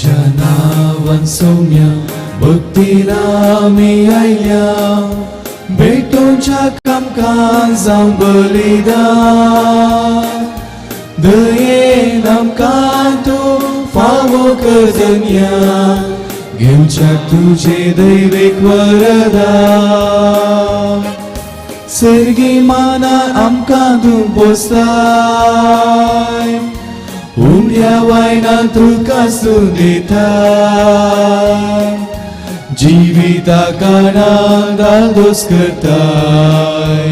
तुज्या नांवान सौम्या भक्तीन आमी आयल्या भेटोवच्या कामकां जावं बलिदान दयेन आमकां तूं फावो कर धन्या घेवच्याक तुजें दैवीक वरदान सर्गी मानान आमकां तूं पोसताय उंड्या वायनान तुका सून दिताय जिविता काणान दादोस करताय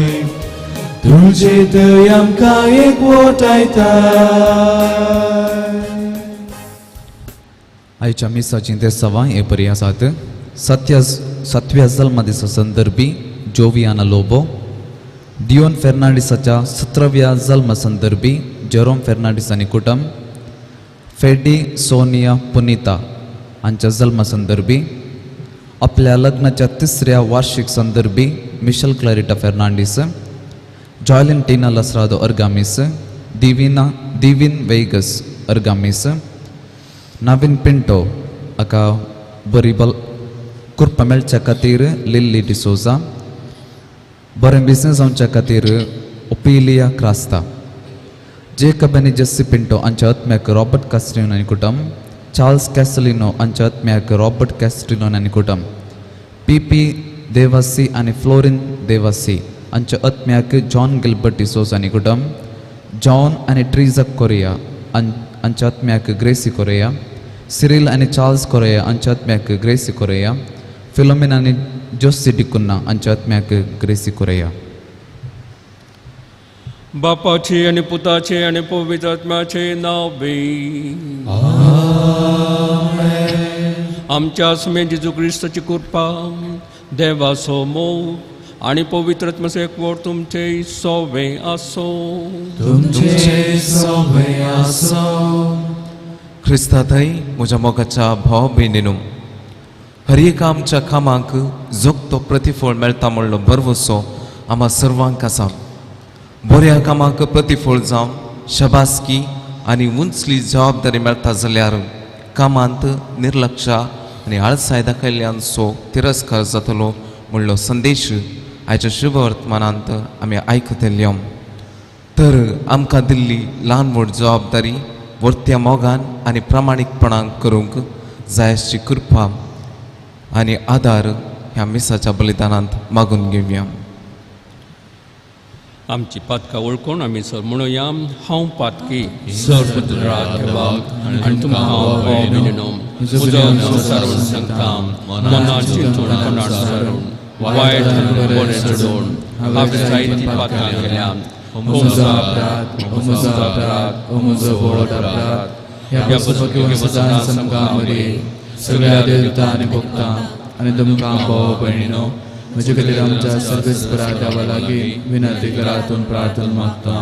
तुजे थंय आमकां एकवटायताय. आयच्या मिसाचीं ते सवां हे परी आसात. सातव्या जल्मदिसा संदर्भी जोवियाना लोबो, डियोन फेर्नांडीसाच्या 17व्या जल्म संदर्भी जेरोम फेर्नांडीस आनी कुटुंब, फेडी सोनिया पुनिता हांच्या जल्म संदर्भी, आपल्या लग्नाच्या 3ऱ्या वार्षिक संदर्भी मिशल क्लॅरिटा फेर्नांडीस, जॉयलिन टिना लसरादो अर्गामीस, दिवीन वेगस अर्गामीस, नवीन पिंटो हाका बरी बल कुर्पा मेळच्या खातीर लिल्ली डिसोजा, बरें बिजनेस जावच्या खातीर ओपिलिया क्रास्ता, जेकब आनी जेस्सी पिंटो हांच्या आत्म्याक रॉबर्ट कास्ट्रिनो आनी कुटुंब, चार्ल्स कॅस्टलिनो हांच्या आत्म्याक रॉबर्ट कॅस्ट्रिनो आनी कुटुंब, पी पी देवासी आनी फ्लोरीन देवासी हांच्या आत्म्याक जॉन गिल्बर्ट डिसोजा आनी कुटुंब, जॉन आनी ट्रिजा कोरिया हांच्या आत्म्याक ग्रेसी कोरिया, सिरील आनी चार्ल्स कोरेया हांच्या आत्म्याक ग्रेसी कोरेया, फिलोमिना आनी जोसी डिकुन्ना हांच्या आत्म्याक ग्रेसी कोरेया. बापाचे आनी पुताचे आनी पवित्र आत्म्याचे नांव बी. आमच्या सुमे जेजू क्रिस्ताची कृपा, देवाचो मोग आनी पवित्र आत्म्याचो एकवट तुमचे सोवे आसो. तुमचे सोवे आसो. क्रिस्ता थंय म्हज्या मोगाच्या भाव भयणीनू, हर एका आमच्या कामाक जोगतो प्रतिफळ मेळटा म्हणलो भरवसो आम्हा सर्वांक आसा. बऱ्या कामाक प्रतिफळ जावन शबासकी आनी उंचली जबाबदारी मेळटा जाल्यार कामांत निर्लक्ष आनी आळसाय दाखयल्ल्याचो तिरस्कार जातलो म्हणलो संदेश आयच्या शुभवर्तमानांत आमी आयकतले. तर आमकां दिल्ली ल्हान व्हड जबाबदारी वर्त्या मोगान आनी प्रामाणीकपणान करूंक जाय अशी कृपा आनी आदार ह्या मिसाच्या बलिदानांत मागून घेवया. आमची पातकां वळखून आमी सर म्हणुया, हांव पातकी सर्वदेवाक आनी तुमकां हांव भाव म्हजो संवसारून सांगता, मनान चिंतून कोणाक सारून वायट बरें चडोवन हांवें जायतीं पातकां केल्या. म्हजो अपराध, म्हजो अपराध, म्हजो व्हड अपराध. ह्या पुस्तक सदां समकां मदीं सगळ्या देवता आनी भक्तां आनी तुमकां भाव भयणीनो म्हजे खातीर आमच्या सर्वेस्परा देवा लागीं विनंती करातून प्रार्थना मागता.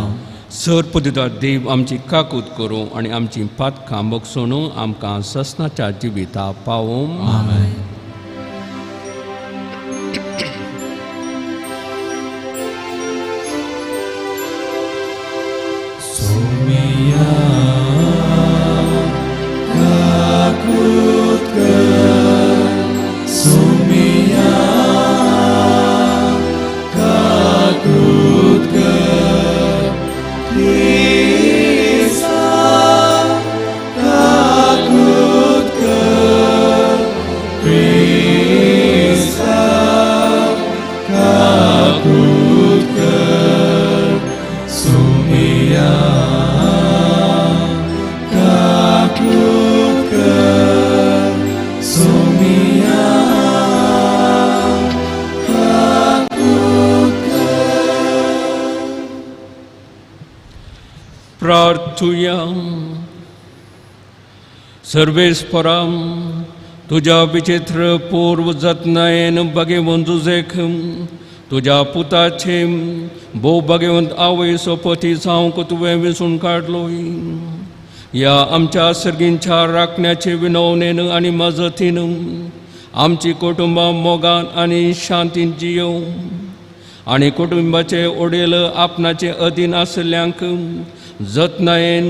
सर पदुदार देव आमची काकूत करूं आनी आमची पातकां बगसून आमकां ससनाच्या जिविता पावूं. आमेन. सोमिया काकूत कर, सोमिया काकूत कर, क्रिस्ता काकूत कर, क्रिस्ता काकूत कर, सोमिया काकूत कर, सोमिया काकूत कर. प्रार्थुया. सर्वेस्परा, तुज्या विचित्र पूर्व जतनायेन भगवंत जुजेक तुज्या पुताचे भोव भगवंत आवय सोपती जावंक तुवें विसून काडलोय. ह्या आमच्या सर्गींच्या राखण्याचे विनवणेन आनी मजतीन आमची कुटुंबां मोगान आनी शांतीन जियोवं आनी कुटुंबाचे वडील आपणाचे अधीन आशिल्ल्यांक जतनायेन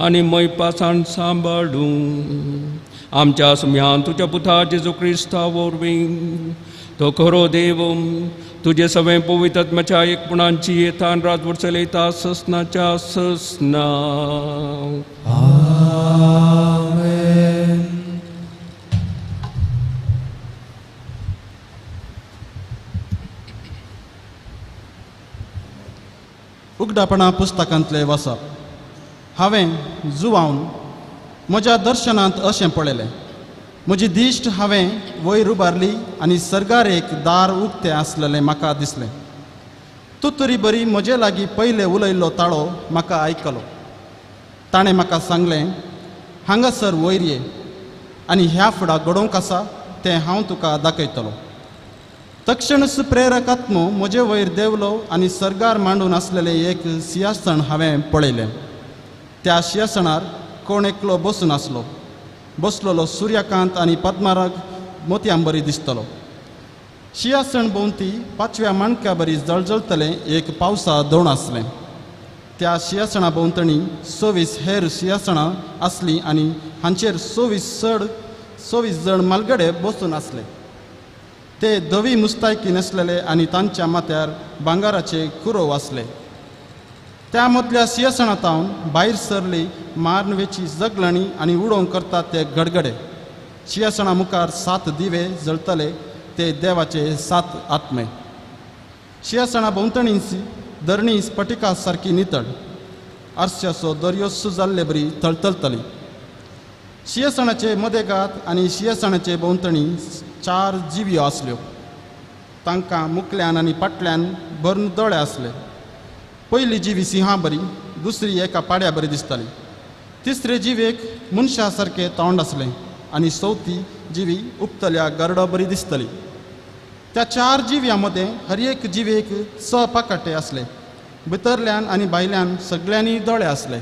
आनी मोयपासान सांबाळूं. आमच्या सुम्यान तुज्या पुता जेजू क्रिस्ता वरवीं तो खरो देव तुजे सगळें पवित्र एकपणांची येतान रातभर चलयता ससनाच्या ससना. आमेन. उगडापणा पुस्तकांतले वसप. हांवें जुवावन म्हज्या दर्शनांत अशें पळयलें. म्हजी दिश्ट हांवें वयर उबारली आनी सर्गार एक दार उक्तें आसलेलें म्हाका दिसलें. तूं तरी बरी म्हजे लागीं पयलें उलयल्लो ताळो म्हाका आयकलो. ताणें म्हाका सांगलें, हांगासर वयर ये आनी ह्या फुडां घडोवंक आसा तें हांव तुका दाखयतलो. तक्षणच प्रेरक आत्मो म्हजे वयर देंवलो आनी सर्गार मांडून आसलेलें एक सिंहासन हांवें पळयलें. त्या सिंहासनार कोण एकलो बसून आसलो. बसलेलो सुर्यकांत आनी पद्माराग मोतयां बरी दिसतलो. शिंयासण भोंवती पांचव्या माणक्या बरी जळजळतलें एक पावसा दोण आसलें. त्या शिंयासणा भोंवतणी 24 हेर शिंयासणां आसलीं आनी हांचेर 24 जण मालगडे बसून आसले. ते धवी मुस्तायकी न्हेसलेले आनी तांच्या माथ्यार भांगराचे कुरोव आसले. त्या मदल्या शिंयासणांत भायर सरली मार्नवेची जगलणी आनी उडोवंक करतात ते गडगडे. शिंयासणा मुखार 7 दिवे जळतले, ते देवाचे 7 आत्मे. शिंयासणा भोंवतणी धरणी स्फटिका सारकी नितळ आरश्याचो दर्योसो जाल्ले बरी थळथळतली. शिंयासणाचे मदेगात आनी शिंयासणाचे भोंवतणी 4 जिव्यो आसल्यो. तांकां मुखल्यान आनी फाटल्यान भरून दोळे आसले. पयली जिवी सिंहा बरी, दुसरी एका पाड्या बरी दिसताली, तिसरे जिवेक मनशा सारकें तोंड आसलें आनी चवथी जिवी उपतल्या गरडो बरी दिसतली. त्या 4 जिव्यां मदें हर एक जिवेक 6 पाकाटे आसले. भितरल्यान आनी भायल्यान सगळ्यांनी दोळे आसले.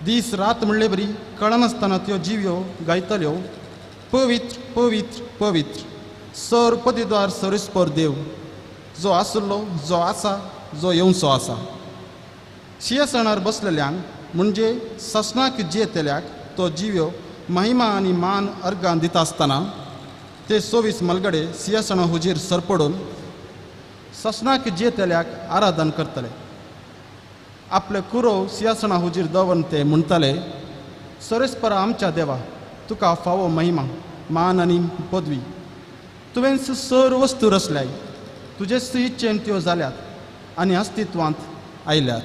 दीस रात म्हणले बरी कळनासतना त्यो जिव्यो गायतल्यो, पवित्र पवित्र पवित्र सर पदिद्वार सरिस्पर देव, जो आसलो, जो आसा, जो येवचो आसा. शिंयासणार बसलेल्यांक म्हणजे ससनाक जियेतल्याक तो जिव्यो महिमा आनी मान अर्गां दिता आसतना ते 24 मलगडे सिंहासणा हुजीर सरपडून ससनाक जियेतल्याक आराधन करतले. आपले कुरोव सिंहासणा हुजीर दवरून ते म्हणटले, सरेस्परा आमच्या देवा, तुका फावो महिमा, मान आनी पदवी. तुवें सर वस्तू रचल्याय, तुजेच इच्छेन त्यो जाल्यात आनी अस्तित्वांत आयल्यात.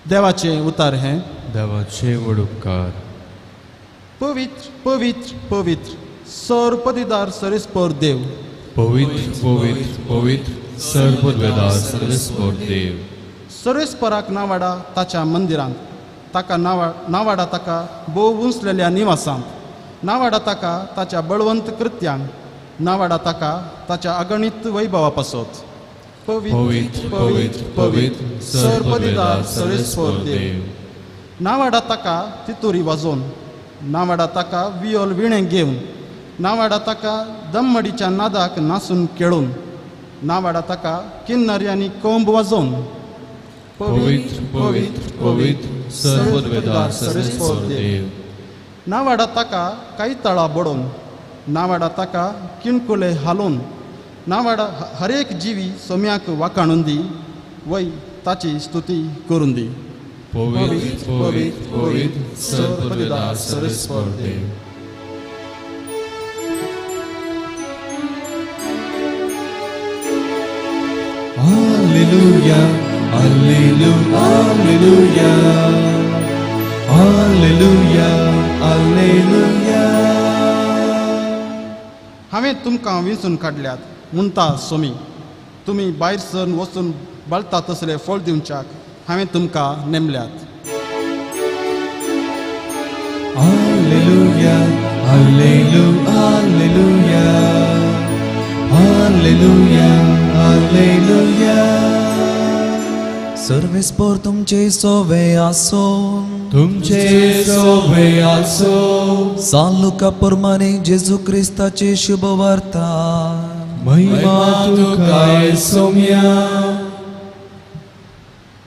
देवाचें उतार हें. देवाचे व्हड उपकार. पवित्र पवित्र पवित्र सर पदिदार सरेस्पर देव. पवित्र पवित्र पवित्र सर पदवेदार सरेस्पर देव. सरेस्पराक नावाडा ताच्या मंदिरांत, ताका नावाडा ताका भोव उंचलेल्या निवासांत, नावाडा ताका ताच्या बळवंत कृत्यांक, नावाडा ताका ताच्या अगणीत वैभवा पासत. पवित्र पवित्र पवित्र सर पदवेदार सरेस्पर देव. नावाडा ताका तितुरी वाजोवन, नावाडा ताका वियोल विणें घेवन, नावाडा ताका दमडीच्या नादाक नासून खेळून, नावाडा ताका किन्नरी आनी कोंब वाजोवन. पवित्र पवित्र पवित्र सर पदवेदार सरेस्पर देव. नावाडा ताका कायतळा बडोवन, नावाडा ताका किणकुले हालोवन, नावाडा हरेक जिवी सोम्याक वाकाणून दी, वय ताची स्तुती करून दी. पवित्र पवित्र पवित्र सर पदवेदार सरेस्पर देव. Alleluia, alleluia, alleluia, alleluia, alleluia. हांवें तुमकां विंचून काडल्यात म्हणटा सोमी, तुमी भायर सरून वचून बळटा तसले फळ दिवच्याक हांवें तुमकां नेमल्यात. Alleluia, alleluia, alleluia, alleluia, alleluia. सर्वेस्पोर तुमचे सोवे आसो, तुमचे सोवे आसो. सान लुका प्रमाणे जेजू क्रिस्ताची शुभवार्ता. महिमा तुका सोम्या.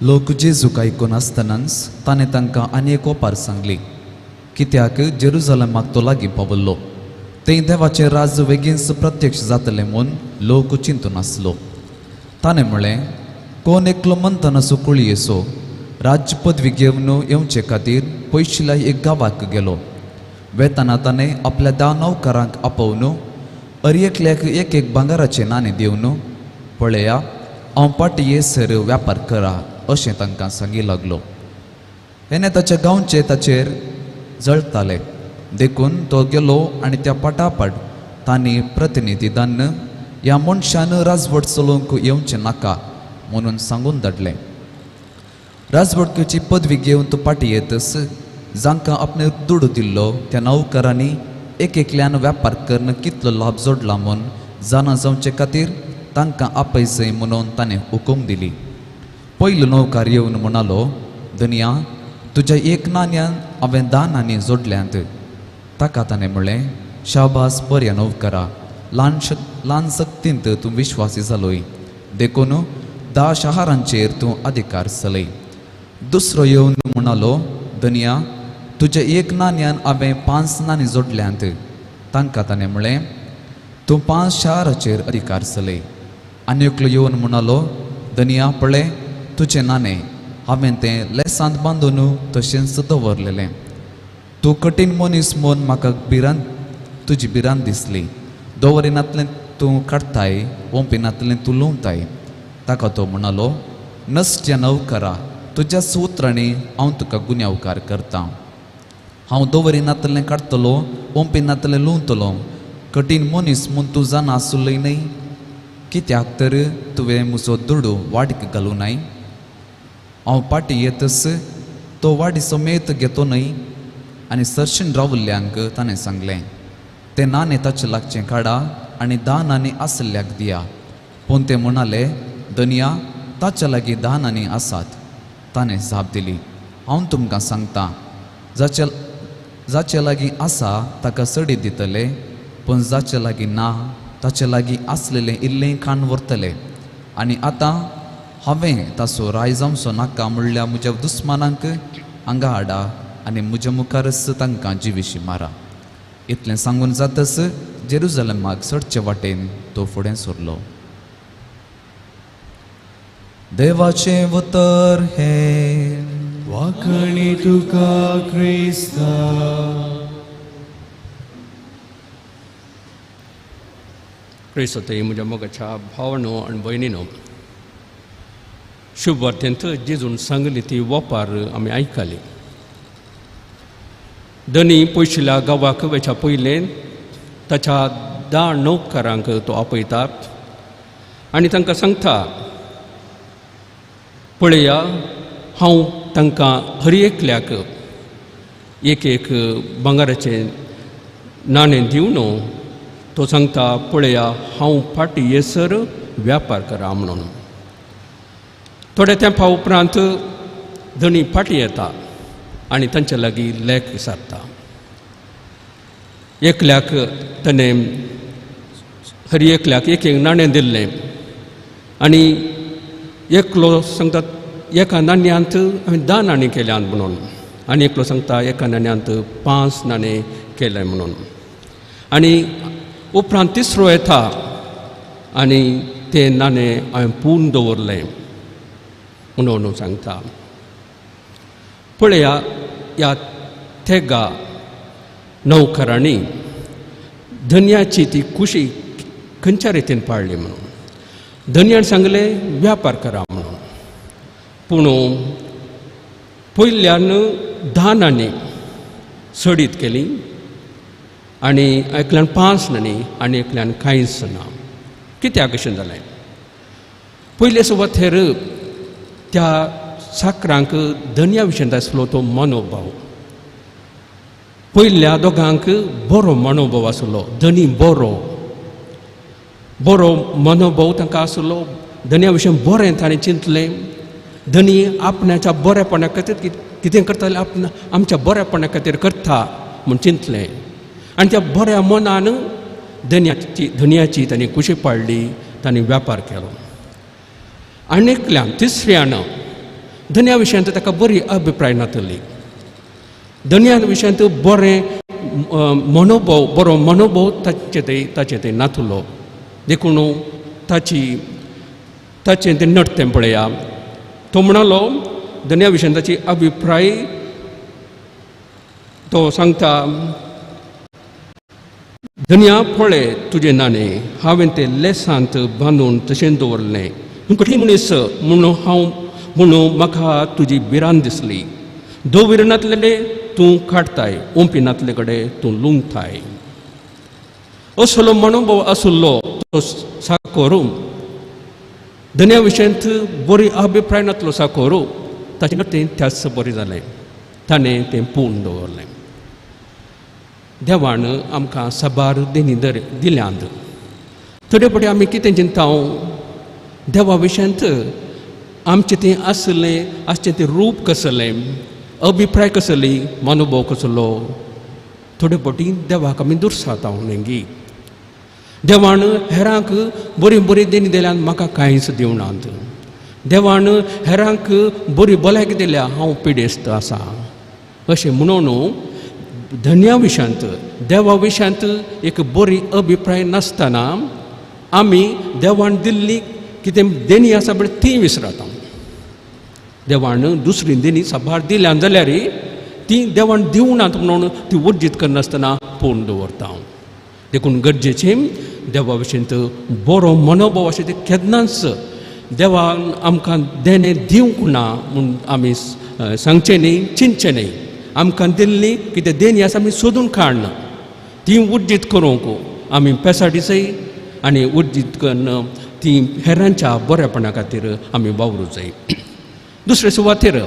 लोक जेजूक आयकून आसतनाच ताणें तांकां आनी एक ओपार सांगली. कित्याक जेरुजलमाक तो लागीं पावल्लो. थंय देवाचें राज्य बेगीनच प्रत्यक्ष जातलें म्हूण लोक चिंतून आसलो. ताणें म्हळें, कोण एकलो मंतनाचो कुळयेचो राज्य पदवी घेवन येवचे खातीर पयशिल्ल्या एक गांवाक गेलो. वेताना ताणें आपल्या 10 नौकरांक आपोवन हर एकल्याक एक एक भांगराचें नाणें दिवन, पळया हांव फाटीं येसर व्यापार करा अशें तांकां सांगी लागलो. हेणे ताच्या गांवचे ताचेर जळटाले, देखून तो गेलो आनी त्या पाटापाट तांणी प्रतिनिधी धाडून ह्या मनशान राजवट चलोवंक येवचें नाका म्हणून सांगून धाडलें. राजवटकेची पदवी घेवन तो फाटीं येतच जांकां आपणे दुडू दिल्लो त्या नौकरांनी एक एकल्यान व्यापार करून कितलो लाभ जोडला म्हूण जाणा जावचे खातीर तांकां आपयचें म्हणून ताणें हुकूम दिली. पयलो नौकार येवन म्हणालो, धनया, तुज्या एक नाण्यान हांवें 10 नाणीं जोडल्यांत. ताका ताणें म्हणलें, शाबास बऱ्या नौकरा, ल्हान सक्तींत तूं विश्वासी जालोय, देखून 10 शहरांचेर तूं अधिकार चलय. दुसरो येवन म्हणालो, धनया, तुज्या एक नाण्यान हांवें 5 नाणीं जोडल्यांत. तांकां ताणें म्हणलें, तूं 5 शहराचेर अधिकार चलय. आनी एकलो येवन म्हणालो, धनया, पळय तुजें नाणें हांवें तें लेसांत बांदून तशेंच दवरलेलें. तूं कठीण मनीस म्हूण म्हाका तुजी भिरांत दिसली. दवरिनातलें तूं काडटाय, ओंपिनातलें तूं लुंवताय. ताका तो म्हणालो, नसच्या नवकरा, तुज्या उतरांनी हांव तुका गुन्यांवकार करतां. हांव दवरिनातलें काडटलो, ओंपिनातलें लुंवतलो. कठीण मनीस म्हूण तूं जाणा आसुल्लय न्हय? कित्याक तर तुवें म्हजो दुडू वाडीक घालूं नाय? हांव फाटीं येतच तो वाडी समेत घेतो न्हय? आनी सरशीन रावल्ल्यांक ताणें सांगलें, तें नाणें ताचें लागचें काडा आनी 10 नाणीं आसल्याक दिया. पूण ते म्हणाले, धनया, ताच्या लागीं 10 नाणीं आसात. ताणें जाप दिली, हांव तुमकां सांगता, जाचे लागीं आसा ताका सडी दितले, पूण जाचे लागीं ना ताचे लागीं आसलेलें इल्लें खाण व्हरतले. आनी आतां हांवें ताचो राय जावचो नाका म्हणल्यार म्हज्या दुस्मानांक हांगा हाडा आनी म्हज्या मुखारच तांकां जिविशी मारा. इतलें सांगून जातच जेरुजलमाक चडचे वाटेन तो फुडें सरलो. देवाचें उतर हें. वाखणी तुका क्रिस्ता. क्रिस्तय म्हज्या मोगाच्या भावनो आनी भयणीनो, शुभवार्तेंत जेजून सांगली ती वपार आमी आयकली. धनी पयशिल्ल्या गांवाक वयच्या पयलें ताच्या 10 नौकरांक तो आपयता आनी तांकां सांगता, पळया हांव तांकां हर एकल्याक एक एक भांगराचें नाणें दिवन तो सांगता, पळया हांव फाटीं येसर व्यापार करा म्हणून. थोड्या तेंपा उपरांत धनी फाटीं येता आनी तांचे लागीं लेख विचारता. एकल्याक ताणें हर एकल्याक एक एक नाणें दिल्लें आनी एकलो सांगता एका नाण्यांत हांवें 10 नाणीं केल्यात म्हणून, आनी एकलो सांगता एका नाण्यांत 5 नाणें केलें म्हणून. आनी उपरांत तिसरो येता आनी तें नाणें हांवें पूर्ण दवरलें म्हणून सांगता. पळया ह्या तेगा नौकरांनी धनयाची ती खुशी खंयच्या रितीन पाळ्ळी म्हणून. धनयान सांगलें व्यापार करा म्हणून, पूण पयल्यान 10 नाणीं सडीत केली आनी एकल्यान 5 नाणीं आनी एकल्यान कांयच ना. कित्याक अशें जालें? पयले सुवातेर त्या साकरांक धनया विशयांत आसलो तो मनोभाव. पयल्या दोगांक बरो मनोभाव आसलो, धनी बरो बरो मनोभाव तांकां आसलो. धनया विशय बरें ताणें चिंतलें, धनी आपणाच्या बरेपणा खातीर कितें करताले, आपण आमच्या बरेपणा खातीर करता म्हूण चिंतलें आनी त्या बऱ्या मनान धनयाची तांणी खुशी पाडली, तांणी व्यापार केलो. आनी एकल्यान तिसऱ्यान धनया विशयांत ताका बरी अभिप्राय नातली. धनया विशयांत बरें मनोभाव, बरो मनोभाव ताचे थंय नातलो. देखून ताचें तें नडतें पळया. तो म्हणालो धनया विशयान ताची अभिप्राय तो सांगता, धनया पळय तुजें नाणें हांवें तें लेसांत बांदून तशें दवरलें. तूं कठीण मनीस म्हणून हांव म्हणून म्हाका तुजी भिरांत दिसली. दवर नातलेले तूं काडटाय, ओंपी नातले कडेन तूं लुंगताय. असलो मनोभाव आसलो तो साकोरू. धनया विशयांत बरी अभिप्राय नातलो साकोरू, ताचें तें त्याच बरें जालें, ताणें तें पूर्ण दवरलें. देवान आमकां साबार देणी दिल्यांत. थोडे फावटी आमी कितें चिंता, देवा विशयांत आमचें तें आसलें आसचें तें रूप कसलें, अभिप्राय कसली, मनोभाव कसलो, थोडे फावटी देवाक आमी दुरसाता न्ही. देवान हेरांक बरी बरी देणी दिल्यान म्हाका कांयच दिवनात. देवान हेरांक बरी भलायकी दिल्या, हांव पिडेस्त आसा अशें म्हणून धनया विशयांत देवा विशयांत एक बरी अभिप्राय नासतना आमी देवान दिल्ली कितें देणी आसा पळय ती विसरता. देवान दुसरी देणी साबार दिल्या जाल्यार ती देवान दिवनात म्हणून ती वर्जीत करनासतना पूर्ण दवरता. देखून गरजेचें देवा विशयांत बरो मनोभाव अशें तें केन्नाच देवान आमकां देणें दिवंक ना म्हूण आमी सांगचें न्ही, चिंतचें न्ही. आमकां दिल्ली कितें देणी आसा आमी सोदून काडना, ती उर्जीत करूंक आमी पेसाडी जाय आनी उर्जीत करून ती हेरांच्या बरेपणा खातीर आमी वावरूं जाय. दुसरे सुवातेर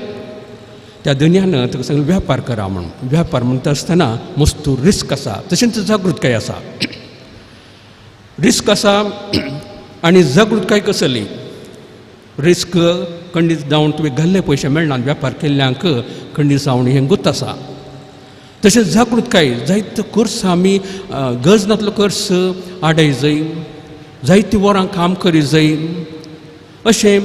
त्या धनयान ताका सांगलें वेपार करा म्हणून. वेपार म्हणटा आसतना मस्त रिस्क आसा, तशेंच जागृतकाय आसा. रिस्क आसा आनी जागृतकाय कसली. रिस्क खंडीत जावन तुवें घाल्ले पयशे मेळना, वेपार केल्ल्यांक खंडीत जावन हें गुत आसा. तशेंच जागृतकाय जायतो खर्च आमी गरज नातलो खर्च आडय जाय, जायतीं वरां काम करी जाय. अशें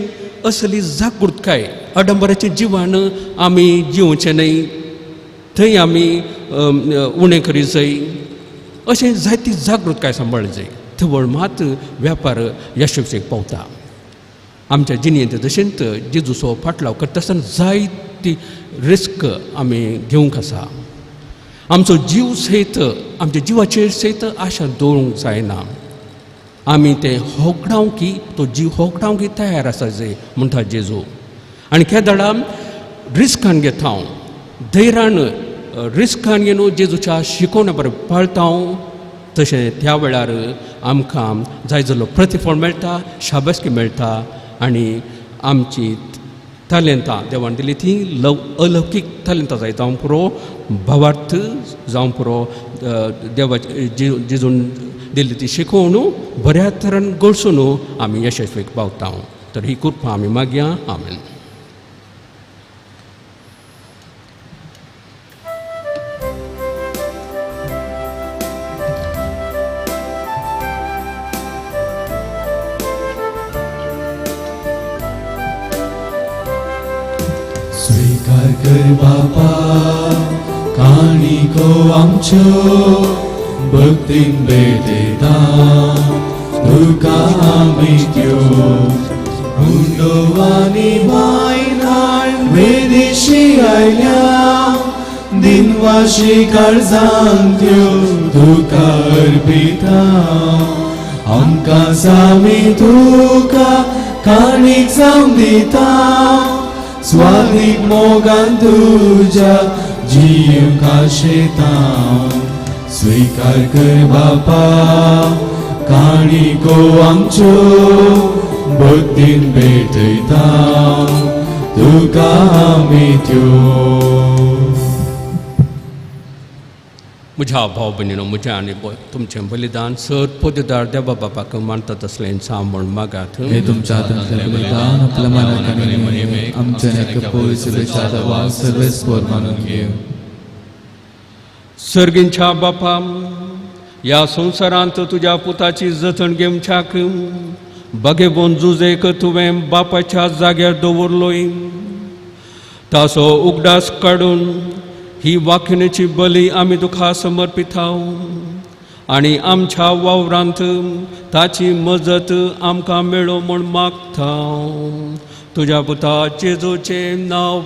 असली जागृतकाय आडंबराचें जिवन आमी जिवचें न्हय, थंय आमी उणें करी जाय. अशें जायती जागृतकाय सांबाळी जाय. थवळ मात वेपार यशस्वीक पावता. आमच्या जिणेंत तशेंच जेजूचो फाटलाव करता आसतना जायती रिस्क आमी घेवंक आसा. आमचो जीव सयत आमच्या जिवाचेर सयत आशा दवरूंक जायना. आमी तें होगडावंक, तो जीव होगडावंक तयार आसा जाय म्हणटा जेजू. आनी केदळा रिस्कान घेता हांव, धैर्यान रिस्कान घेवन जेजूच्या शिकोवण्या बरें पाळटा हांव, तशें त्या वेळार आमकां जाय जाल्लो प्रतिफळ मेळटा, शाबासकी मेळटा आनी आमची तालेंतां देवान दिली ती अलौकीक तालेंतां जाय जावं पुरो, भावार्थ जावं पुरो, देवाचे जेजून दिल्ली ती शिकोवन बऱ्या तरेन गळसून आमी यशस्वीक पावता. तर ही कृपा आमी मागया. आमेन. स्वीकार कर बापा काणिको आमच्यो भक्तीन भेटयता तुका आमी त्यो हुंडो आनी वायनान वेदिशी आयल्या दिनवाशी काळजान त्यो तुका अर्पिता. आमकां सामी तुका काणीक जावन दिता स्वादीक मोगान तुज्या जीव काशेता. स्वीकार कर बापा काणिको आमच्यो भक्तीन भेटयता तुका आमी त्यो. म्हज्या भाव भयणीनो, म्हज्या आनी तुमचें बलिदान सर पोदेदार देवा बापाक मानता तसलें जावं म्हूण मागात. हे तुमच्या हातांतलें बलिदान आपल्या मनाक आनी मोहिमेक आमच्या एका पवित्र देवाक सर्वेस्पर मानून घेवं. सर्गींच्या बापा, ह्या संवसारांत तुज्या पुताची जतन घेवच्याक बागेबोन जुजेक तुवें बापाच्या जाग्यार दवरलोय. ताचो उगडास काडून ही वाखणेची बली आमी तुका समर्पिताव आनी आमच्या वावरांत ताची मजत आमकां मेळो म्हूण मागता तुज्या पुता जेजूचें नांव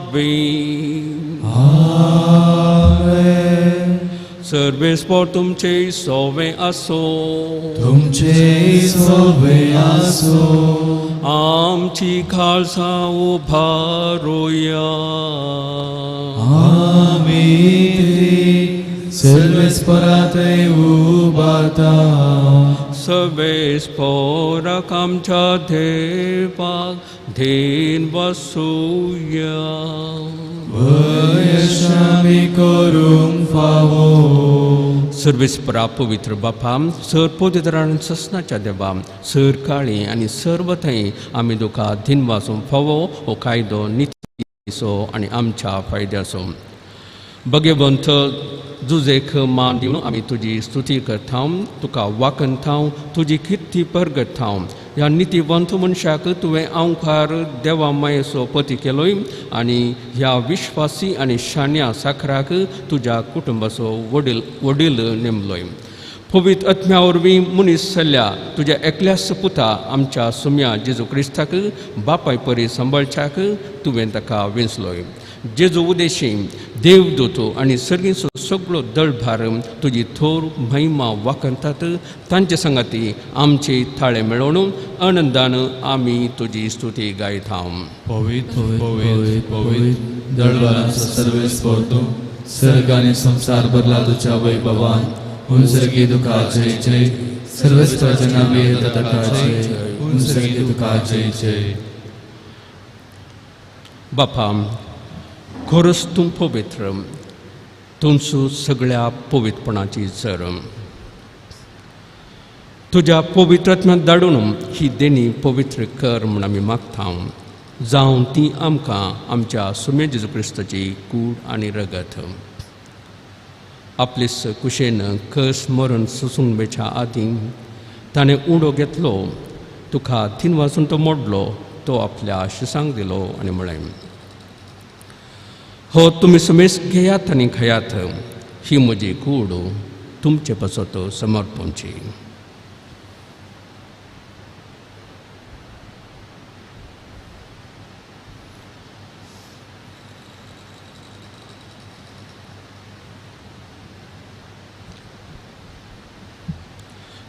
सर्वेस्पोर तुमचे सोवे आसो तुमचे सोवे आसो आमची खालसा उभारोया आमी सर्वेस्पोरातय उबारता सर्वेस्पोराक आमच्या देवाक धेन वसुया वयशामी करूंक फावो सर्वेस्परा पवित्र बापा सर पवित्र आनी ससनाच्या देवा सर काळी आनी सर्व थंय आमी तुका धीन वासूंक फावो हो कायदो नितीचो आनी आमच्या फायद्याचो भगवंत जुजेक मान दिवन आमी तुजी स्तुती करता तुका वाकनता तुजी किर्ती परगटता ह्या नितीवंत मनशाक तुवें आंवकार देवा मायेचो पती केलोय आनी ह्या विश्वासी आनी शाण्या साखराक तुज्या कुटुंबाचो वडील वडील नेमलोय पवित्र आत्म्या वरवीं मनीस जाल्ल्या तुज्या एकल्याच पुता आमच्या सुम्या जेजू क्रिस्ताक बापाय परी सांबाळच्याक तुवें ताका वेंचलोय जेजू उदेशी देवदूत आनी सर्गीचो सगळो दळभार तुजी थोर महिमा वाखणतात तांचे संगाती आमचे थाळे मेळोवन आनंदान आमी तुजी स्तुती गायता पवित्र पवित्र पवित्र दळभारांचो सर्वेस्पोर तूं सर्ग आनी संवसार भरला तुज्या वैभवान हुंसर्गी तुका जय जय सर्वेस्पराच्या नांवान येता ताका जय हुंसर्गी तुका जय जय बापा खरस तूं पवित्र तुमचो सगळ्या पवित्रपणाची जर तुज्या पवित्र आत्म्याक धाडून ही देणी पवित्र कर म्हूण आमी मागता जावं ती आमकां आमच्या सुम्या जेजू क्रिस्ताची कूड आनी रगत आपलेच कुशेन कस मरण सोसूंक मेळच्या आदीं ताणें उडो घेतलो तुका थीन वाचून तो मोडलो तो आपल्या शिसांक दिलो आनी म्हळें हो तुमी समेस घेयात आनी खायात ही म्हजी कूड तुमचे पासत समर्पणची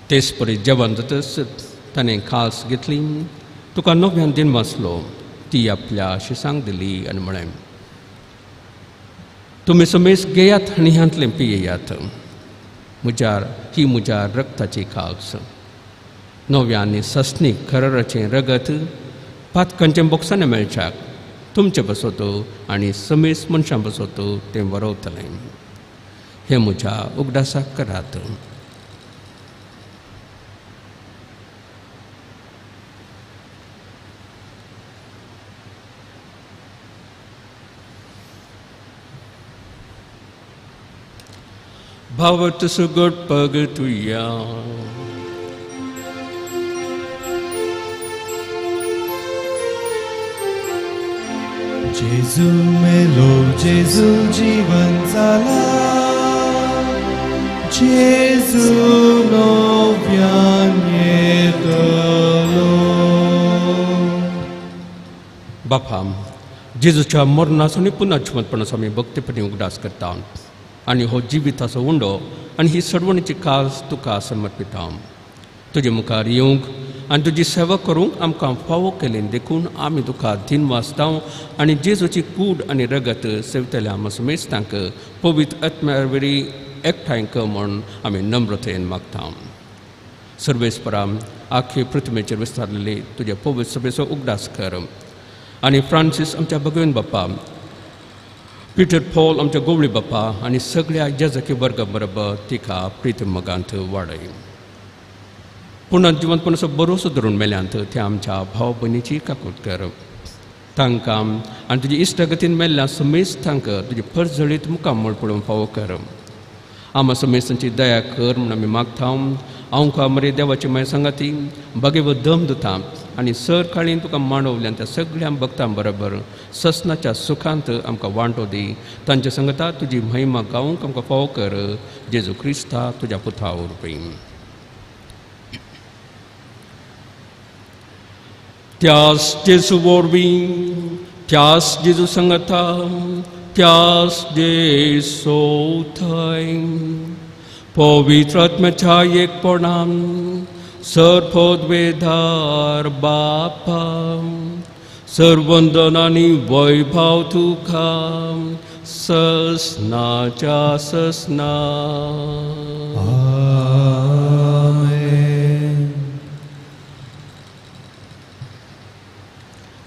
तेच परी जेवण जातच ताणें खास घेतली तुका नव्यान दिन वाचलो ती आपल्या शिसांक दिली आनी म्हळें तुमी समेस घेयात आनी ह्यांतलें पियेयात म्हज्या ही म्हज्या रक्ताची खास नव्या आनी सस्नीक खरराचें रगत पातकांचें बोक्सांनी मेळच्याक तुमचे बसोत आनी समेस मनशां बसोत तें बरोवतलें हें म्हज्या उगडासाक करात भावत सुगट पग तुया जेजू मेलो जेजू जीवन जाला जेजू नव्यान येतलो बापा जेजूच्या मरणाचो आनी पुनर्जिवंतपणाचो आमी भक्तीपणी उगडास करता आनी हो जिविताचो उंडो आनी ही सडवणीची काज तुका समर्पिता तुजे मुखार येवंक आनी तुजी सेवा करूंक आमकां फावो केली देखून आमी तुका धीन वाचता आनी जेजूची कूड आनी रगत सेवतल्या आमकां समेस्तांक पवित्र आत्म्या वरवीं एकठांय कर म्हूण आमी नम्रतेन मागता सर्वेस्परा आख्खे पृथ्वीचेर विस्तारलेली तुज्या पवित्र सभेचो उगडास कर आनी फ्रांसीस आमच्या भगवन बाप्पा पिटर पॉल आमच्या गोवळी बाप्पा आनी सगळ्या जेजकी वर्गा बरोबर तिका प्रितमगांत वाडय पुनर्जिवंतपणाचो बरोसो धरून मेल्यांत त्या आमच्या भाव भयणीची काकूट कर तांकां आनी तुजी इश्टागतीन मेल्ल्या समेस्तांक तुजी परजळीत मुखामळ पळोवंक फावो कर आमा समेस्तांची दया कर म्हूण आमी मागता आमकां मरे देवाची माय सांगाती बागेव दम दिता आनी सर काळीन तुका मांडवल्यान त्या सगळ्या भक्तां बरोबर ससनाच्या सुखांत आमकां वांटो दी. तांच्या संगता तुजी महिमा गावंक आमकां फावो कर. जेजू क्रिस्ता तुज्या पुता वरवीं. त्यास जेजू वरवीं, त्यास जेजू संगता, त्यास जेसो थंय पवित्र आत्म्याच्या एकपणान सर्वोद्वेधार बापा सर्वंदन आनी वैभव तुका ससनाच्या ससना.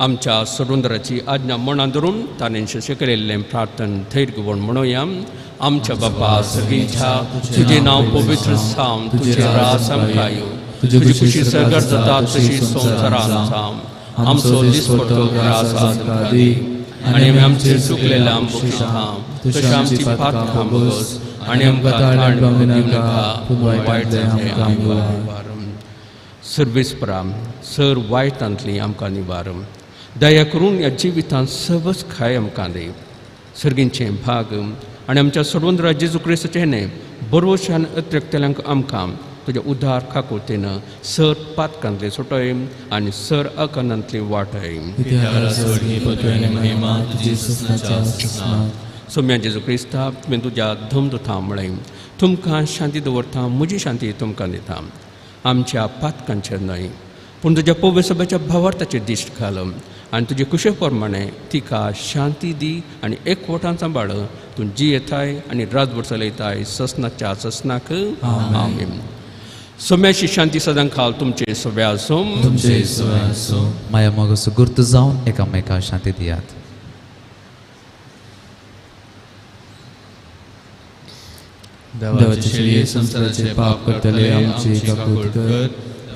आमच्या सरुंदराची आज्ञा मनां धरून ताणें शिकयल्लें प्रार्थन धैर्य घेवन म्हणुया. आमच्या बापा सगळींच्या तुजें नांव पवित्र जावं, तुजें राज आमकां येवं, तुजी खुशी सर्गार जाता तशी संवसारांत जावं. आमचो दिसपट्टो ग्रास आज आमकां दी आनी आमी आमचेर चुकलेल्या बक्षिता तशें आमची पातकां भोगस आनी आमकां ताण दिवं नाका पूण वायटांतलें आमकां निवार. सर्वेस्परा सर वायटांतली आमकां निवार. दया करून ह्या जिवितांत सवस खाय आमकां दी. सर्गींचें भाग आनी आमच्या सर्वंद्रा जेजू क्रिस्ताचें न्हय बरोवशान अतिरिक्तल्यांक आमकां तुज्या उदार खाकोतेन सर पातकांतले सुटय आनी सर अकानांतली वाटय. सोम्या जेजू क्रिस्ता तुवें तुज्या धमदुता म्हळें तुमकां शांती दवरता, म्हजी शांती तुमकां दिता. आमच्या पातकांचेर न्हय पूण तुज्या पवित्र सभेच्या भावार्थाचेर दिश्ट घाल आनी तुजे कुशे प्रमाणे तिका शांती दी आनी एकवटान सांबाळ. तूं जी येताय आनी रातभर चलयताय ससनाच्या ससनाक. आमेन. सोम्याची शांती सदां खाल तुमचे सगळे आसूं. तुमचे सगळे आसूं. माया मोगाचो गुर्त जावन एकामेका शांती दियात. देवाचे शेळये संवसाराचे पाप करतले आमची काकूट कर.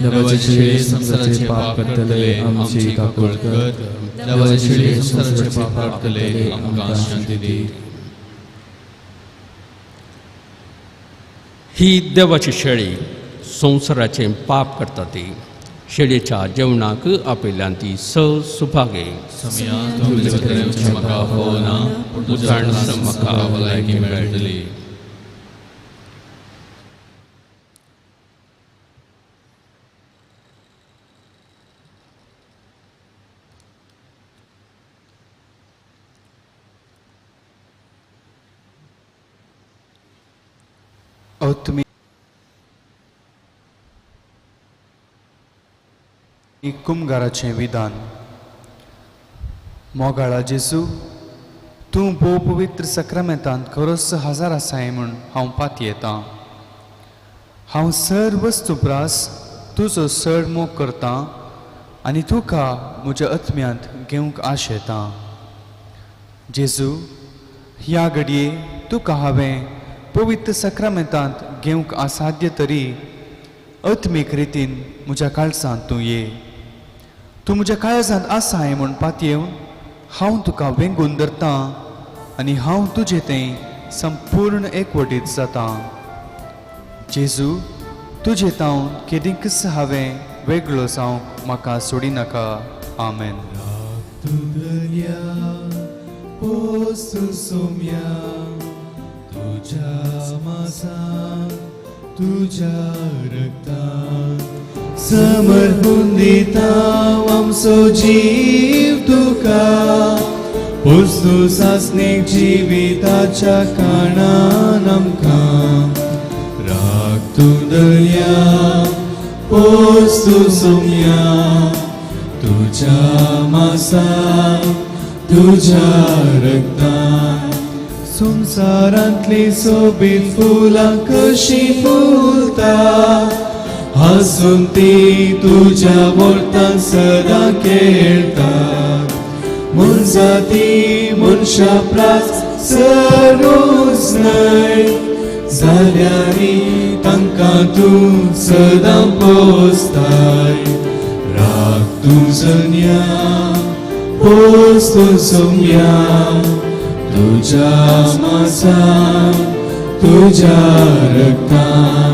देवाचे शेळये संवसाराचे पाप करतले आमची काकूट कर. देवाचे शेळये संवसाराचे पाप करतले आमकां शांती दी. ही देवाची शेळी संवसाराचें पाप करता ती शेळयेच्या जेवणाक आपयल्यान ती स सुभागे. म्हाका भलायकी मेळटली. तुमी कुमगाराचें विधान. मोगाळा जेजू, तूं भोव पवित्र सक्रामेंतांत खरोच हजार आसाय म्हूण हांव पातयेतां. हांव सर वस्तू प्रास तुजो चड मोग करतां आनी तुका म्हज्या आत्म्यांत घेवंक आशेतां. जेजू, ह्या घडये तुका हांवें पवित्र सक्रामेंतांत घेवंक असाध्य तरी आत्मीक रितीन म्हज्या काळजांत तूं ये. तूं म्हज्या काळजांत आसाय म्हूण पातयेवन हांव तुका वेंगून धरतां आनी हांव तुजें तें संपूर्ण एकवटीत जातां. जेजू, तुजें तावन केदींकच हांवें वेगळो जावंक म्हाका सोडिनाका. आमेन. तुझ्या मासान तुझ्या रक्तान समर्पून दिता आमचो जीव तुका. पोस्तू सासणीक जिविताच्या कारणान आमकां राख तूं दर्या पोस्तू सोम्या. तुझ्या मासान तुझ्या रक्तान संवसारांतली सोबीत फुलां कशीं फुलता हांसून ती तुज्या बोलतान सदां खेळतात. मनजाती मनशा प्रास सरूच न्हय जाल्यारी तांकां तूं सदां पोसताय. राख तूं जन्या पोस तूं सोम्या. तुझ्या मासान तुझ्या रक्तान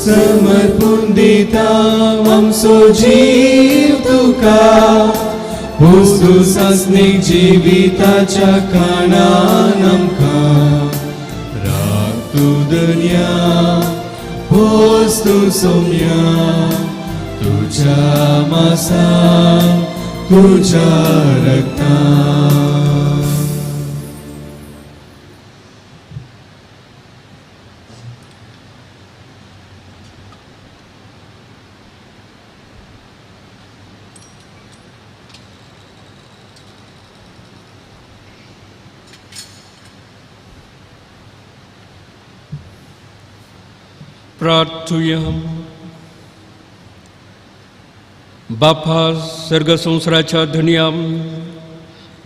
समर्पून दिता आमचो जीव तुका वस्तू सासणीक जिविताच्या कारणान आमकां राख तूं दर्या वस्तू सोम्या तुज्या मासान तुज्या रक्तान. प्रार्थुया. बापा सर्ग संवसाराच्या धनया,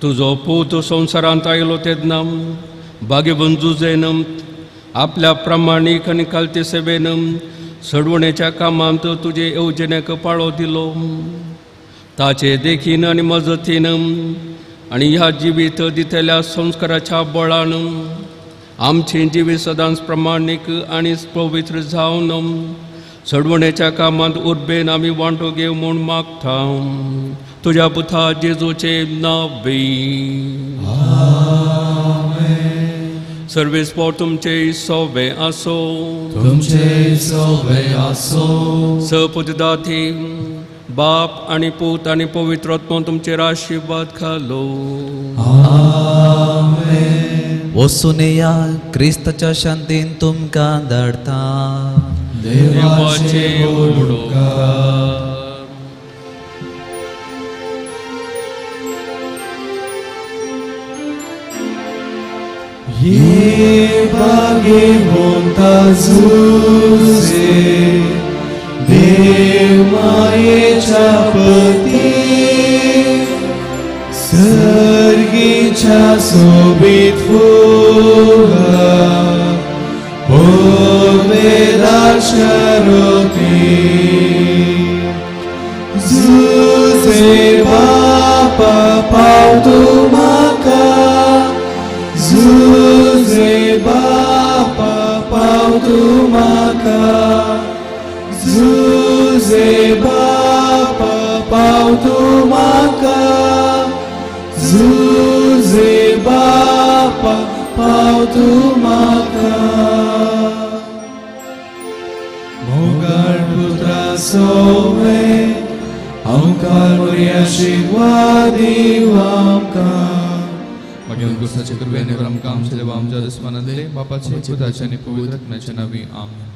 तुजो पूत संवसारांत आयलो तेन्ना भाग्यवंत जुजेन आपल्या प्रामाणीक आनी कालते सेवेन सडवणेच्या कामांत तुजे येवजणेक पाळो दिलो. ताचे देखीन आनी मजतीन आनी ह्या जिवीत दितल्या संस्काराच्या बळान आमचें जिवीत सदांच प्रमाणीक आनी पवित्र जावन सडवणेच्या कामांत उर्बेन आमी वांटो घेव म्हूण मागता तुज्या पुता जेजूचे नांव. सर्वेस पोर तुमचे सोवे आसो, तुमचे सोवे आसो. सपुतदाती बाप आनी पूत आनी पवित्र आत्मो तुमचेर आशिर्वाद घालो. आमेन. वसुनेया क्रिस्ताच्या शांतीन तुमकां धाडता. देवाचे उपकार. ये भाग्यवंता जुजे देव मायेच्या पती सर्गीच्या सोबीत फुला पोवेदाच्या रोती जुजे बापा पाव तूं म्हाका जुजे बापा पाव तूं म्हाका जुजे बापा पाव तूं म्हाका जुजे बापा पाव तूं म्हाका. मोगाळ पुत्रा सोवे हांव मोरया आशिर्वाद दीव आमकां. मागीर गुस्साचे कृपेन आमकां आमच्या देवा आमच्या दुस्मानांतले बापाचे पुताचे आनी पवित्र आत्म्याच्या नांवी. आमेन.